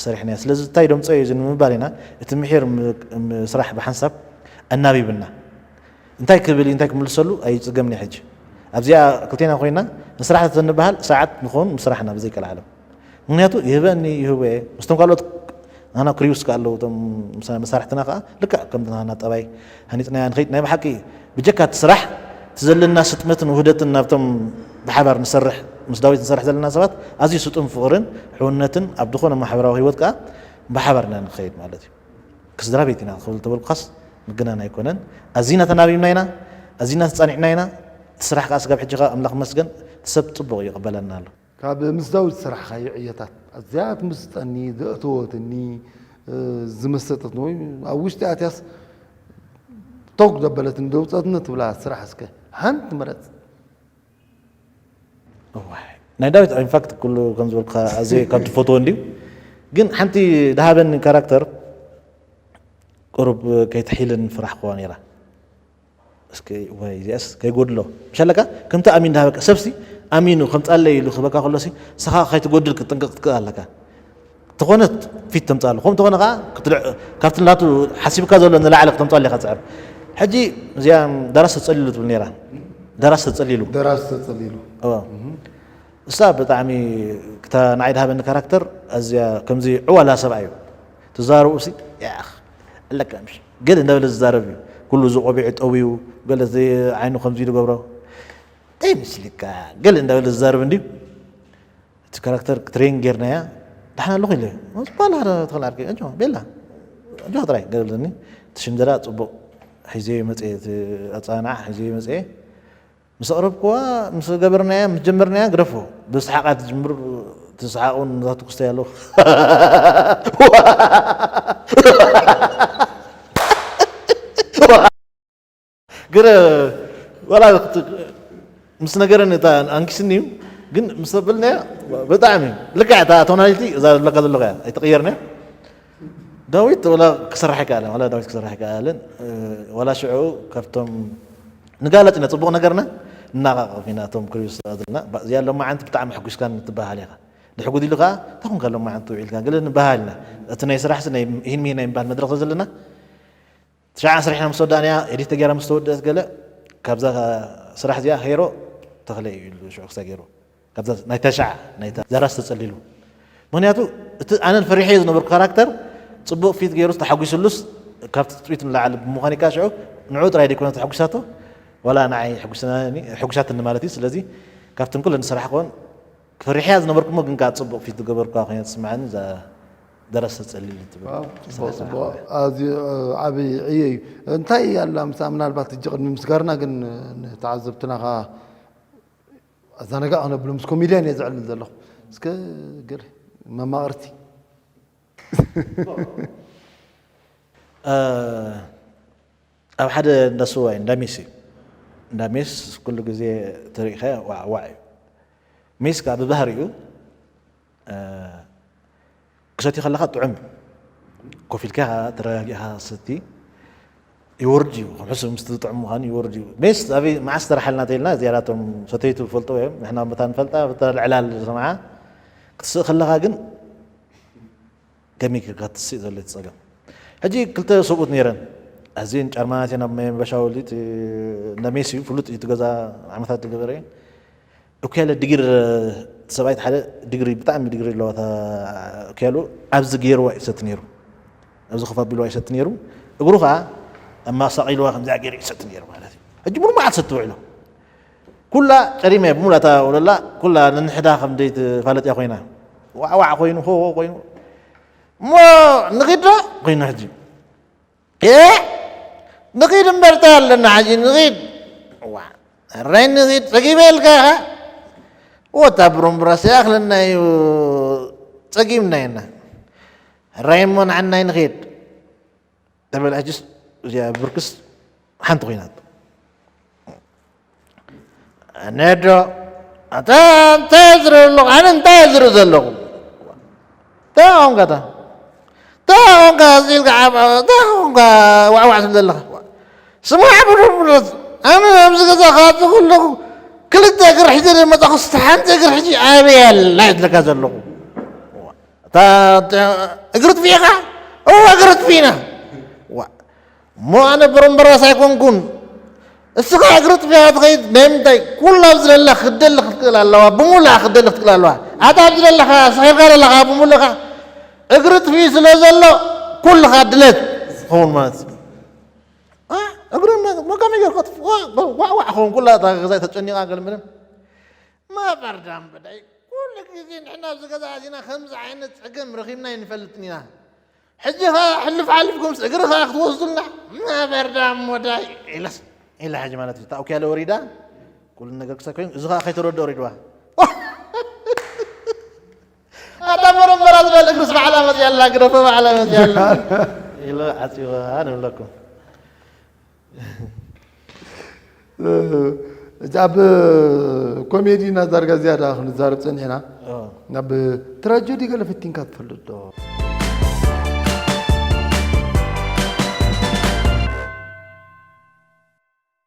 ሰሪሕና ስለዚ እንታይ ደምፀ እዩ እዚ ንምባል ኢና እቲ ምሒር ስራሕ ብሓንሳብ ኣናቢብና እንታይ ክብል እንታይ ክምልሰሉ ኣይፅገምኒ ሕጂ ኣብዚኣ ክልቴና ኮይና ንስራሕ ተንበሃል ሰዓት ንኾን ምስራሕና ብዘይቀልዓለም ምክንያቱ ይህበኒ ይህበ ምስቶም ካልኦት ናና ክሪውስ ከ ኣለዉ እቶም መሳርሕትና ከዓ ልክዕ ከም ናና ጠባይ ሃኒፅናያ ንኸይድ ናይ ብሓቂ ብጀካ እቲ ስራሕ እቲ ዘለና ስጥመትን ውህደትን ናብቶም ብሓባር ንሰርሕ ምስ ዳዊት ንሰርሕ ዘለና ሰባት ኣዝዩ ስጡም ፍቕርን ሕውነትን ኣብ ዝኾነ ማሕበራዊ ህይወት ከዓ ብሓባር ኢና ንኸይድ ማለት እዩ ክስድራ ቤት ኢና ክብል ተበልኩኻስ ምግናን ኣይኮነን ኣዚና ተናቢብና ኢና ኣዚና ተፃኒዕና ኢና እቲ ስራሕ ከዓ ስጋብ ሕጂ ከዓ ኣምላኽ መስገን እቲ ሰብ ፅቡቕ ይቕበለና ኣሎ ካብ ምስ ዳዊት ዝሰራሕኻዮ ዕዮታት ኣዝያ ትምስጠኒ ዘእተወትኒ ዝመሰጠትኒ ወይ ኣብ ውሽጢ ኣትያስ ቶግ ዘበለትኒ ዘውፀትኒ ትብላ ስራሕ እስከ ሓንቲ ምረፅ ናይ ዳዊት ኢንፋክት ኩሉ ከም ዝበልኩ ኣዝየ ካብ ትፈትዎ እንድዩ ግን ሓንቲ ድሃበኒ ካራክተር ቁሩብ ከይትሒልን ፍራሕክዋ ነይራ እስኪ ወይ እዚኣስ ከይጎድሎ ምሻለካ ከምቲ ኣሚን ድሃበካ ሰብሲ ኣሚኑ ከምፃለይ ኢሉ ክበካ ከሎሲ ንስኻ ከይትጎድል ክትጥንቀቅ ትክእል ኣለካ ተኾነት ፊት ተምፃሉ ከም ተኾነ ከዓ ክትልዕ ካብቲ ናቱ ሓሲብካ ዘሎ ንላዕሊ ክተምፃሉ ኢካ ፅዕር ሕጂ እዚኣ ዳራስ ተፀሊሉ ትብል ነይራ ዳራስ ተፀሊሉ ደራሲ ተጸሊሉ። እወ። እሳ ብጣዕሚ ክታ ንዓይ ድሃበኒ ካራክተር ኣዝያ ከምዚ ዕዋላ ሰብኣይ እዩ ትዛረቡ ሲ ያኽ ኣለካ ምሽ ገለ እንዳበለ ዝዛረብ እዩ ኩሉ እዚ ቆቢዑ ጠውዩ ገለ እዚ ዓይኑ ከምዚ ኢሉ ገብሮ እንታይ ምስልካ ገለ እንዳበለ ዝዛረብ እንድዩ እቲ ካራክተር ትሬን ጌርናያ ዳሕና ኣለኹ ኢለ ዝበሃል ሓደ ተኽለ ዓርኪ እንጆ ቤላ እንጆ ጥራይ ገለኒ እቲ ሽምደዳ ፅቡቕ ሒዘዮ መፅየ እቲ ኣፀናንዓ ሒዘዮ መፅየ ምስ ኣቕረብክዋ ምስ ገበርናያ ምስ ጀመርናያ ግደፎ ብስሓቓ ትጅምር ትስሓቕ እውን ንዛቱ ክስተይ ኣለኹ ገለ ዋላ ምስ ነገረኒ እታ ኣንኪስኒ እዩ ግን ምስ ተበልናያ ብጣዕሚ እዩ ልክዕ እታ ቶናሊቲ እዛ ዘለካ ዘለኹ እያ ኣይተቀየርና ዳዊት ዋላ ክሰርሕ ይከኣለን ዋላ ዳዊት ክሰርሕ ይከኣለን ዋላ ሽዑ ካብቶም ንጋለጥ ኢና ፅቡቅ ነገርና እናቃቀፍ ኢና እቶም ክሪዩ ዝስራ ዘለና እዚኣ ሎማዓንቲ ብጣዕሚ ሕጉስካን ትበሃል ኢኻ ድሕጉድ ኢሉ ከዓ እንታይ ኮንካ ሎማዓንቲ ውዒልካ ገለ ንበሃል ኢና እቲ ናይ ስራሕ ሲ ናይ ይህን ምሂን ናይ ምባል መድረክ ዘለና ትሽዓ ኣስሪሕና ምስ ወዳእናያ ኤዲት ተገይራ ምስ ተወደአት ገለ ካብዛ ስራሕ እዚኣ ሄሮ ተኽለ እዩ ኢሉ ሽዑ ክስታይ ገይሩ ካብዛ ናይ ተሽዓ ናይታ ዳራስ ተጸሊሉ ምክንያቱ እቲ ኣነን ፈሪሐዮ ዝነበርኩ ካራክተር ጽቡቕ ፊት ገይሩ ተሓጒስሉስ ካብቲ ትጽቢት ንላዕሊ ብምዃኑ ኢካ ሽዑ ንዑ ጥራይ ደይኮነ ተሓጒሳቶ ዋላ ንዓይ ሕጉስናኒ- ሕጉሳትኒ ማለት እዩ። ስለዚ ካብተን ኩለን ዝሰራሕክወን ፈሪሐያ ዝነበርኩሞ ግን ከዓ ጽቡቕ ፊት ዝገበርኩዋ ኮይና ትስምዓኒ እዛ ደረሰ ጸሊል ትብል። ዋው፣ ጽቡቕ፣ ጽቡቕ። ኣዝዩ፣ እ፣ ዓቢ ዕዮ እዩ። እንታይ ኣላ ምሳ ምናልባት እጂ ቅድሚ ምስጋርና ግን ንተዓዘብትና ኸዓ ኣዛነጋ ክነብሉ ምስ ኮሜድያን እየ ዘዕልል ዘለኹ። እስከ ገለ መማቕርቲ። እ፣ ኣብ ሓደ እንዳ ስዋ እዩ፣ እንዳ ሜስ እዩ። እንዳ ሜስ ኩሉ ግዜ ተሪእኻ ዋዕ ዋዕ እዩ። ሜስ ከዓ ብባህሪኡ እ፣ ክሰትዮ ከለኻ ጥዑም እዩ። ኮፍ ኢልካ ኢኻ ተረጋጊእኻ ሰቲ ይወርድ እዩ። ከም ሕሱም ምስቲ ዝጥዕም ምዃኑ ይወርድ እዩ። ሜስ ኣበይ መዓስ ተረሓልና ተይልና እዚኣቶም ሰተይቱ ዝፈልጥዎ እዮም። ንሕና በታ ንፈልጣ በታ ልዕላል ዝሰምዓ ክትስእ ከለኻ ግን ከመይ ጌርካ ትስእ ዘሎ እቲ ጸገም። ሕጂ ክልተ ሰብኡት ነይረን ኣዝየን ጫርማናት እየን ኣብ መበሻ ወሊት እንዳ ሜስ እዩ ፍሉጥ እዩ እቲ ገዛ ዓመታት ዝገበረ እዩ። እኩያለ ድግር ሰብኣይ ሓደ ድግሪ ብጣዕሚ ድግሪ ኣለዋ እታ እኩያሉ ኣብዚ ገይርዋ ይሰቲ ነይሩ ኣብዚ ኮፍ ኣቢልዋ ይሰቲ ነይሩ እግሩ ከዓ ኣማሳቂልዋ ከምዚኣ ገይሩ ይሰቲ ነይሩ ማለት እዩ ሕጂ ሙሉ መዓልቲ ሰቲ ውዕሎ ኩላ ጨሪመ እየ ብሙሉ እታ ወለላ ኩላ ነንሕዳ ከም ዘይትፋለጥ እያ ኮይና ዋዕዋዕ ኮይኑ ሆሆ ኮይኑ እሞ ንኺድ ዶ ኮይኑ ሕጂ እ ንኺድ እምበር እንታይ ኣለና ሕጂ ንኺድ ዋ እራይ ንኺድ ጸጊበ ኢልካ ኢኻ ወታ ብሮምብራስ ይኣኽለና እዩ ጸጊብና ኢና እራይ እሞ ንዓናይ ንኺድ ተበል ሕጅስ እዚኣ ብርክስ ሓንቲ ኮይናት ነዶ ኣታ እንታይ ዝርኢ ኣለኹ ኣነ እንታይ ዝርኢ ዘለኹ እንታይ ኾንካ ታ እንታይ ኾንካ እዚልካ እንታይ ኾንካ ዋዕዋዕ ትብል ዘለኻ ስማዕ ብሩብረት ኣነ ኣብዚ ገዛ ክኣቱ ከለኹ ክልተ እግር ሒዘ መጣኹ ስተ ሓንቲ እግር ሕጂ ኣበይ ኣላ ይብለካ ዘለኹ እታ እግሪ ጥፊእኻ እዋ እግሪ ጥፊእና እሞ ኣነ በረምበራስ ኣይኮንኩን እስኻ እግሪ ጥፊኣ ትኸይድ ናይ ምንታይ ኩላ ኣብዚ ዘለኻ ክትደሊ ክትክእል ኣለዋ ብሙሉኣ ክትደሊ ክትክእል ኣለዋ ኣታ ኣብዚ ዘለኻ ሰኺርካ ዘለኻ ብሙሉኻ እግሪ ጥፊኡ ስለ ዘሎ ኩልኻ ድለት ዝኸውን ማለት እዩ እግሪ መጋሚ ገርካ ዋዕዋዕ ኸውን ኩላ እታ ገዛይ ተጨኒቓ ገለ ምንም ማበርዳም በዳይ ኩሉ ግዜ ንሕና ኣብዚ ገዛ ኣዚና ከምዚ ዓይነት ፀገም ረኺብና ይንፈልጥን ኢና ሕጂ ኸ ሕልፍ ሓልፍኩም እግሪ ኸ ክትወስዱልና ማበርዳም ወዳይ ኢለስ ኢለ ሕጂ ማለት እዩ ታውኪ ያለ ወሪዳ ኩሉ ነገር ክሰብ ኮይኑ እዚ ኸ ከይተረድኦ ወሪድዋ ኣታ መረመራ ዝበል እግርስ ባዕላ መፅያ ኣላ ግደፈ ባዕላ መፅያ ኣላ ኢሉ ዓፂዋ ንብለኩም እዚ ኣብ ኮሜዲ ኢና ዳርጋ ዝያዳ ክንዛረብ ፀኒሕና ናብ ትራጀዲ ገለ ፈቲንካ ትፈልጥ ዶ